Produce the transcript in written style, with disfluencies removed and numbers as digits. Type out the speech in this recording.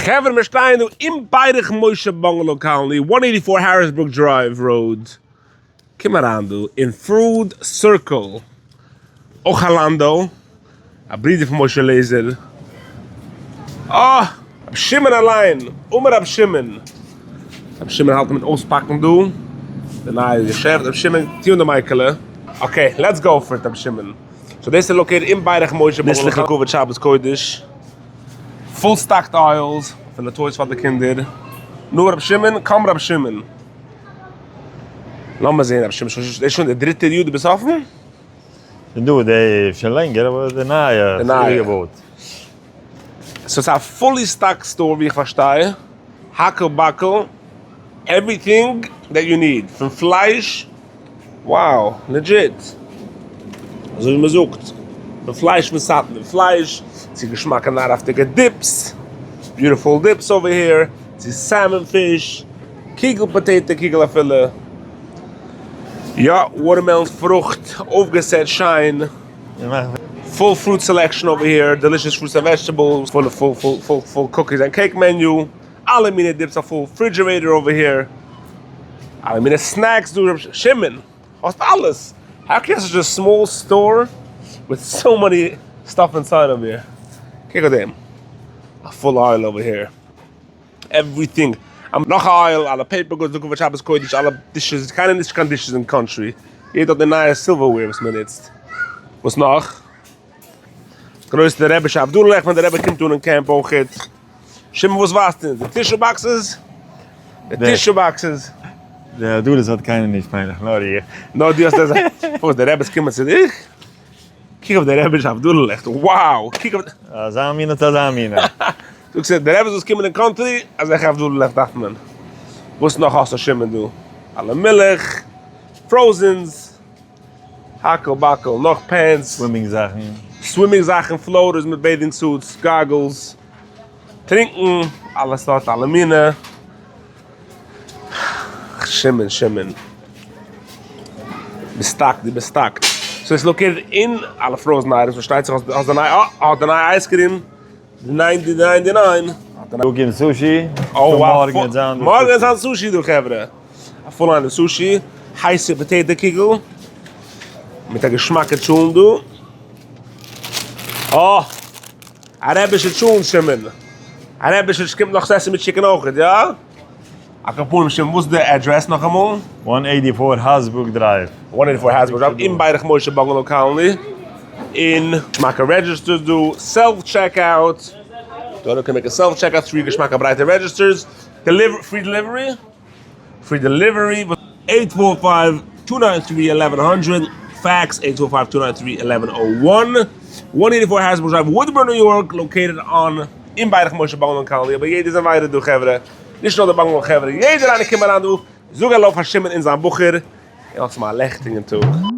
חברה מיר שטייען דא אין ברך משה bungalow colony, one eighty four Harrisburg Drive Road, קום אריין דא אין Food Circle, אויך א לאנדא, א ברודער פון משה לעזער, אה! רבי שמעון אליין, אמר רבי שמעון, רבי שמעון האלט מיט אויספאקן דא די נייע געשעפט, רבי שמעון טוה אן די מייקעלע, okay let's go for it רבי שמעון, so דאס איז located אין ברך משה ניסלעך לכבוד שבת קודש. full stocked aisles פון די toys פאר די קינדער. נו רבי שמעון, קום רבי שמעון. לאמיר זעהן רבי שמעון, דאס איז שוין די דריטע יאר דו ביסט אפן? דא, די שוין לענגער אבער די נייע די נייע. איבערגעבויט. so ס'איז א fully stocked store ווי איך פארשטיי, הכל בכל, everything that you need, פון פלייש Wow, legit. אזוי ווי מען זאגט, די פלייש פון סאטמאר פלייש, צו געשמאקע נארהאפטיגע dips, beautiful dips over here, צו salmon פיש, קוגל potato קוגל אפילו. יא, watermelons פרוכט, אויפגעסעט שיין. Full fruit selection over here, delicious fruits and vegetables, full full full full full cookies and cake menu. אלע מיני dips א full refrigerator over here, אלע מיני snacks דא, שמעון האסט אלעס, how can such a small store with so many stuff inside over here, קוק אויף דעם, א full aisle over here, everything, נאך א aisle, אלע paper goods, לכבוד שבת קודש, אלע dishes, קיינער נוצט נישט קיין dishes אין קאנטרי, יעדער האט די נייע silverware וואס מען נוצט, וואס נאך? גרויסע רעבישע הבדלה לעכט ווען די רבי קומט אן אין קעמפ אויכעט. שמעון וואס ווייזט אונז? די tissue boxes? די tissue boxes. די הבדלות האט קיינער נישט מיין איך נאר איך. נאר דו האסט עס. וואס די רעביס קומען צו דיך? קוק אויף די רעבישע הבדלה לעכט. Wow! קוק אויף. אזא מין האט אזא מין. זאגסט די רעביס וואס קומען אין קאנטרי אזעלכע הבדלה לעכט דארף מען. וואס נאך האסטו שמעון דא? אלע מילך, frozens. האקל באקל, נאך pans. Swimming זאכן. Swimming זאכן, floaters מיט bathing suits, goggles, טרינקן, אלע סארט אלע מינע. שמעון שמעון. ביסט stocked דו ביסט stocked. So עס located אין אלע frozen items פארשטייט זיך האסט די נייע אה האט די נייע ice cream ninety ninety nine. דא קומט sushi. מארגן וועט זיין דא. מארגן וועט זיין sushi דא חברה. א full line sushi, הייסע potato קוגל, מיט א געשמאקע טשולנט דא. אה! א רעבישע טשולנט שמעון. א רעבישע קומט נאך עסן מיט chicken אויכעט, יא? א כפרים שמעון, וואס איז די אדרעס נאכאמאל? One eighty four Hasbrouck Drive. One eighty four Hasbrouck Drive, אין ברך משה bungalow colony. אין געשמאקע registers דא, self checkout. דא קען מען self checkout, צוויי געשמאקע ברייטע registers. Free delivery? Free delivery eight four five two nine three eleven hundred fax eight four five two nine three eleven o one one eighty four Harrisburg Drive Woodburn New York located on אין ברך משה bungalow colony אבער יעדער איז invited דא חברה נישט נאר די bungalow חברה יעדער איינער קום אריין דא זאג העלא פאר שמעון און זיין בחור און האטס מיר א לעכטיגן טאג.